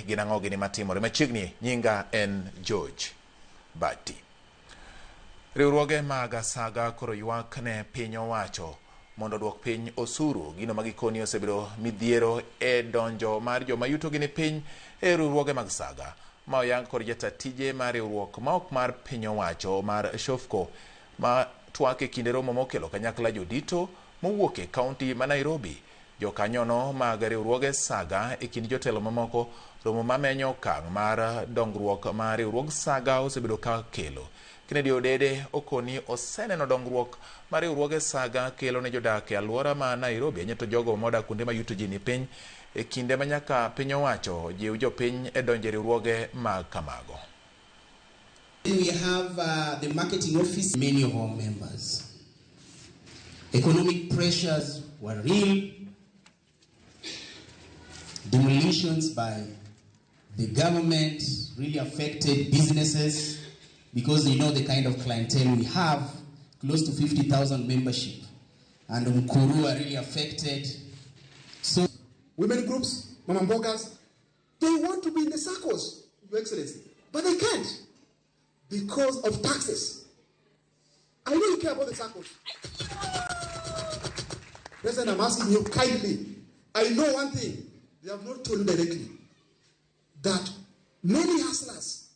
ni gin ang'o gini matimore machiegni. Nyinga en George Bati. Riwruoge mag asaga koro ywak ne piny owacho mondo oduok piny osuru, gino ma gikoni osebedo midhiero e donjo mar joma yutogi ni piny e riwruoge mag saga. Ma oyang kod jata tije mar riwruok ma ok mar piny owacho mar Shofco ma twak e kinde romo mokelo kanyakla jodito mowuok e kaunti ma Nairobi. Jokanyono mag riwruoge saga e kind jotelo mamoko romo mamenyo okang' mar dongruok ma riwruog saga osebedo ka kelo. Kennedy Odede okoni oseneno dongruok ma riwruoge saga kelo ne jodak e alwora ma Nairobi ahinya to jogo modak kuonde ma yuto ji ni piny e kinde ma nyaka piny owacho jiw jopiny e donjo e riwruoge mag kamago. We have the marketing office, many of our members. Economic pressures were real. Demolitions by the government really affected businesses because they know the kind of clientele we have, close to 50,000 membership. And Mkuru are really affected. So women groups, mama mbogas, they want to be in the circles, Your Excellency, but they can't because of taxes. I know you care about the circles. President, I'm asking you kindly. I know one thing, they have not told you directly, that many hustlers,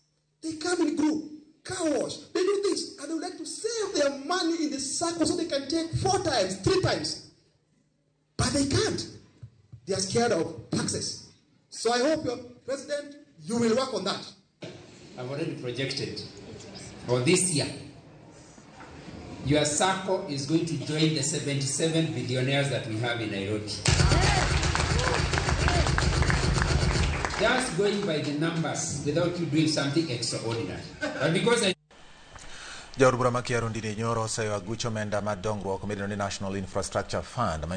they come in group, car wash, they do this, and they would like to save their money in the circle so they can take 4 times, 3 times. But they can't. They are scared of taxes. So I hope, your President, you will work on that. I've already projected for this year, your circle is going to join the 77 billionaires that we have in Nairobi. Just going by the numbers without you doing something extraordinary. But because I Jaod bura ma Kiaru Ndindi Nyoro oseyo aguch omenda mar dongruok midendo ni National Infrastructure Fund.